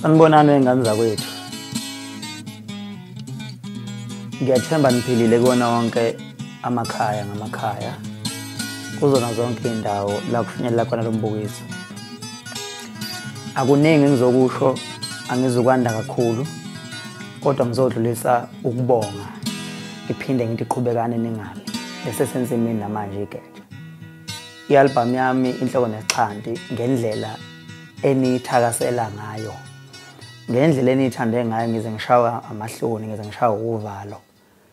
Sanibonani wengane zakwethu. Ngiyathemba niphilile kuwona wonke amakhaya ngamakhaya, kuzona zonke indawo la kufinyelela khona lo mbukiso. Akuningi engizokusho, angizukwanda kakhulu, kodwa ngizodlulisa ukubonga ngiphinde ngithi qhubekane ningami lesesensimini namanje igeja. I-album yami Inhloko Nesixhanti, ngendlela eniyithakasela ngayo, ngendlela eniyithande ngayo, ngize ngishawa amahloni, ngize ngishawa uvalo.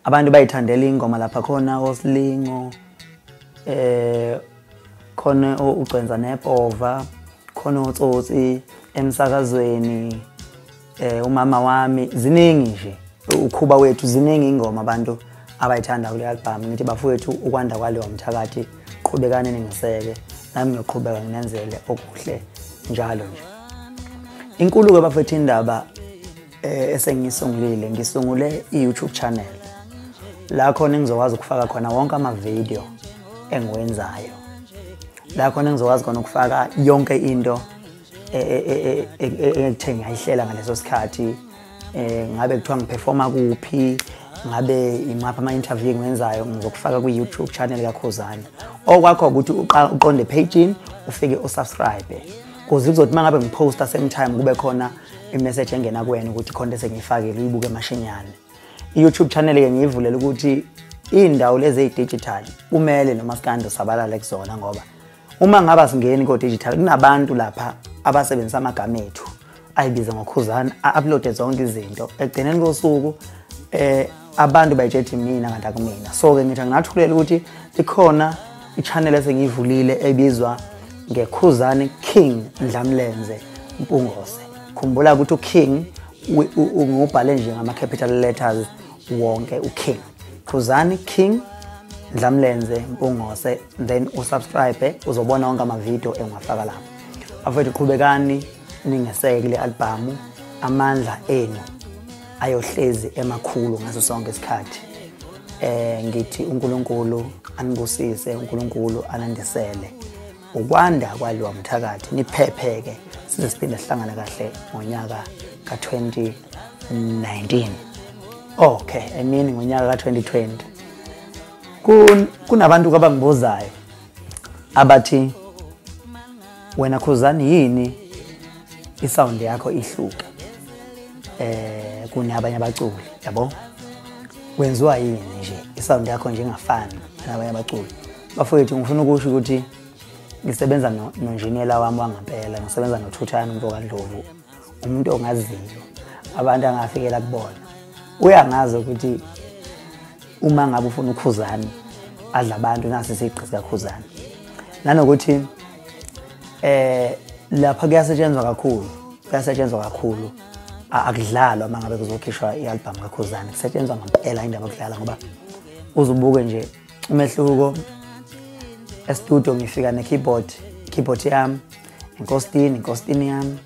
Abantu bayithandela ingoma lapha khona oSilingo, khona uGcwenza Nepova, khona oTsotsi emsakazweni, umama wami, ziningi nje, ukhuba wethu, ziningi ingoma abantu abayithanda kule album. Ngithi bafowethu, ukwanda kwaleyo mthakathi, qhubekane ningiseke, nami ngiyoqhubeka nginenzele okuhle njalo nje. Inkulu-ke bafowethu indaba esengiyisungulile, ngisungule i-YouTube channel la khona engizokwazi ukufaka khona wonke amavidiyo engiwenzayo, la khona engizokwazi khona ukufaka yonke into ekuthe ngiyayihlela ngaleso sikhathi. Ngabe kuthiwa ngiphefoma kuphi, ngabe imaphi ama-interview engiwenzayo, ngizokufaka kwi-YouTube channel kaKhuzani. Okwakho ukuthi uqonde page-ini, ufike usubscribe, kuze kuzothi uma ngabe ngiphosta same time kube khona i-message engena kuwena ukuthi khona esengiyifakile, uyibuke mashinyane. I-YouTube channel-ke ngiyivulela ukuthi iy'ndawo lezi eyi-digital kumele nomaskandi usabalale kuzona, ngoba uma ngaba singeni ko-digital kunabantu lapha abasebenzisa amagama ethu ayibiza ngoKhuzani, a-uploade zonke izinto. Ekugcineni kosuku abantu bayitshethi mina kanti akumina. So-ke ngithi anginathulela ukuthi ikhona i-channel esengiyivulile ebizwa ngeKhuzani King Ndlamlenze Mpungose. Khumbula ukuthi uKing ungubhale nje ngama-capital letters wonke, uKing. Khuzani King Ndlamlenze Mpungose, then usubscribe, uzobona wonke amavidiyo engiwafaka lapho. Bafowethu, qhubekani ningeseke kule albhamu, amandla enu ayohlezi emakhulu ngaso sonke isikhathi. Ngithi uNkulunkulu anibusise, uNkulunkulu anandisele ukwanda kwaliwa mthakathi, niphepheke size siphinde sihlangane kahle ngonyaka ka-2019. Okay, I mean ngonyaka ka-2020. Kunabantu abangibuzayo abathi wena Khuzani yini isound yakho ihluke kunabanye abaculi, yabo? Kwenziwa yini nje isound yakho nje ingafani nabanye abaculi? Bafowethu, ngifuna ukusho ukuthi ngisebenza nonjiniyela wami wangampela, ngisebenza noThuthani Mfoka Ndlovu, umuntu ongaziyo abantu angafikela kubona. Uyangazi ukuthi uma ngabe ufuna uKhuzani adla abantu, nasi isigqi sikaKhuzani. Nanokuthi lapha kuyasetshenzwa kakhulu, kuyasetshenzwa kakhulu, akudlalwa uma ngabe kuzokhishwa i-album kaKhuzani, kusetshenzwa ngempela indaba yokudlala, ngoba uzubuke nje umehluko. E-studio ngifika ne-keyboard, keyboard yami, inkostini, inkostini yami,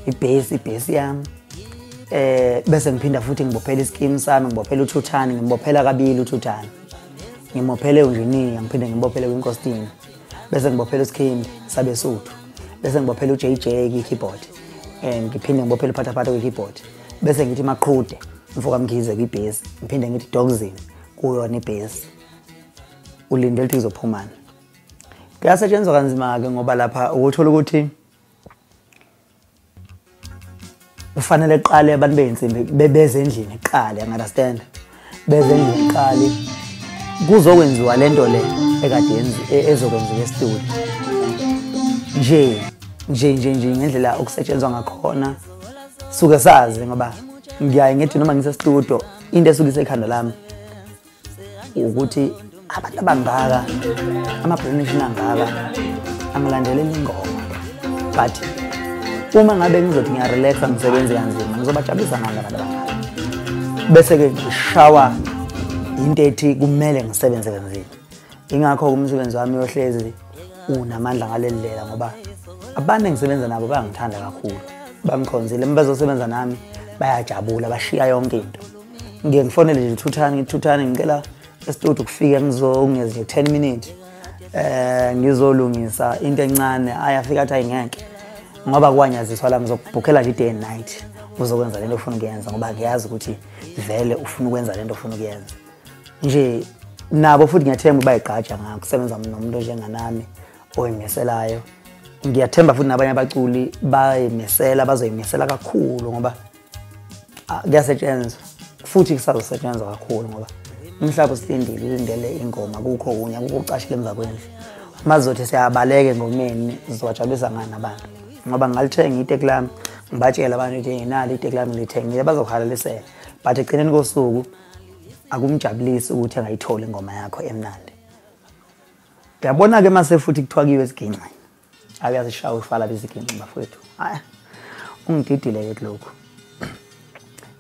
i-bass, i-bass yami, bese ngiphinda futhi ngibophela iskim sami, ngibophela uThuthani, ngimbophela kabili uThuthani, ngimbophele unjiniya, ngiphinde ngimbophele kwinkostini, bese ngibophela uSkhindi sabesuthu, bese ngibophela uJJ kwi-keyboard, ngiphinde ngibophele uPhathaphatha kwi-keyboard, bese ngithi Maqhude Mfoka Mkhize kwi-bass, ngiphinde ngithi Dogzin kuyona i-bass. Ulindele ukuthi kuzophumana. Kuyasetshenzwa kanzima-ke, ngoba lapha ukuthola ukuthi kufanele kuqale abantu bey'nsimbi beze endlini kuqale, understand? Beze endlini kuqale, kuzokwenziwa lento le ekade ezokwenziwa e-studio. Nje nje nje nje ngendlela okusetshenzwa ngakhona suke sazi, ngoba ngiyaye ngithi noma ngise-studio into esuke isekhanda lami ukuthi abantu abangaka, ama-donation angaka, angilandelela ingoma. But uma ngabe ngizothi ngiyarelaxa ngisebenze kanzima, ngizobajabulisa ngani abantu abangaka? Bese-ke ngishawa into ethi kumele ngisebenze kanzima. Ingakho umsebenzi wami uyohlezi unamandla ngaleli ndlela, ngoba abantu engisebenza nabo bayangithanda kakhulu, bangikhonzile. Uma bezosebenza nami bayajabula, bashiya yonke into. Ngiye ngifonele nje Thuthani, ngithi Thuthani ngicela e-studio kufike ngizongeza nje 10 minutes, ngizolungisa into encane. Ayafika athi ayingeke, Ngoba kwanyaziswa la ngizokubhukhela nje day and night uzokwenza lento ofuna ukuyenza, ngoba ngiyazi ukuthi vele ufuna ukwenza lento ofuna ukuyenza. Nje nabo futhi ngiyathemba bayigqaja ngakho kusebenza nomuntu onjenganami oyimiselayo. Ngiyathemba futhi nabanye abaculi bayimisela, bazoyimisela kakhulu ngoba kuyasetshenzwa futhi kusazosetshenzwa kakhulu ngoba umhlaba usilindile, ulindele ingoma, kukho kunye akukho ukucashile emva kwendlu. Mazothi siyabaleka engomeni sizowajabulisa ngani abantu, ngoba ngalithenga iteki lami ngibatshela abantu ukuthi nali iteki lami ngilithengile, bazokuhalalisela, but ekugcineni kosuku akumjabulisi ukuthi angayitholi ingoma yakho emnandi. Uyabona-ke mase futhi kuthiwa kiwe esiginci, akuyazishaya ufala beziginci bafowethu. Hayi, ungididile-ke kulokhu.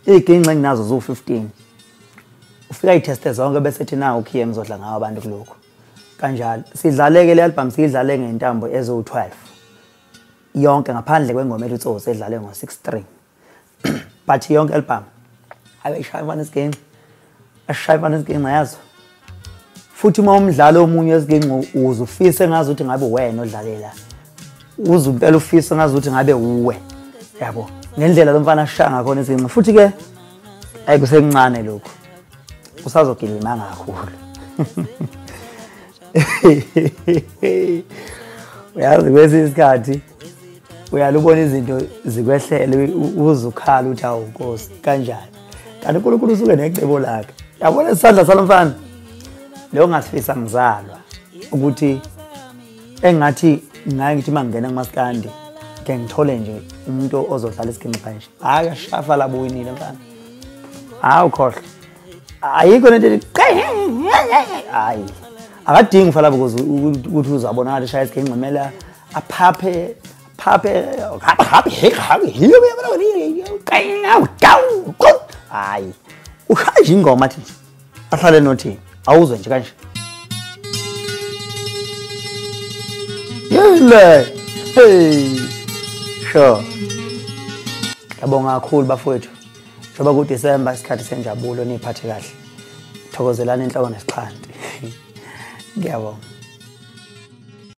Iy'ginci enginazo ziwu-15, ufika iy'theste zonke bese ethi nawu ukhiye ngizodla ngawo abantu kulokhu. Kanjalo sidlale-ke le album, siyidlale ngey'ntambo eziwu-12 yonke ngaphandle kwengoma ethi uTsotsi edlale ngo-6-3. But yonke album abe ishaya imfana isiginci, ashaya imfana isiginci yazo. Futhi uma umdlalo omunye wesiginci uze ufise ngazi ukuthi ngabe wena odlalela, uze impela ufise ngazi ukuthi ngabe uwe, yabo, ngendlela lo mfana ashaya ngakhona isiginci. Futhi-ke ayi kusekuncane lokhu, usazogilima kakhulu. Uyazi kwesinye isikhathi uyalubona izinto zikwehlele uze ukhala uthi awu Nkosi kanjani, kanti uNkulunkulu usuke necebo lakhe. Yabona isandla salo mfana leyo ngasifisa ngizalwa ukuthi engathi ngaye ngithi mangingena kumaskandi ke ngithole nje umuntu ozodlala isiginci kanje. Hayi ashafa labo winile mfana, hawu khohlwa, ayikho lento ethi hayi akadingi ufala because ukuthi uzabona ngathi shaya isiginci, kumele aphaphe phaphe hayi ushaya nje ingoma athi ahlale nothi awuzwe nje kanje yile. Hey sure, ngiyabonga kakhulu bafowethu. Njengoba kuDisemba isikhathi senjabulo, niyiphathe kahle, thokozelani inhloko nesixhanti. Ngiyabonga.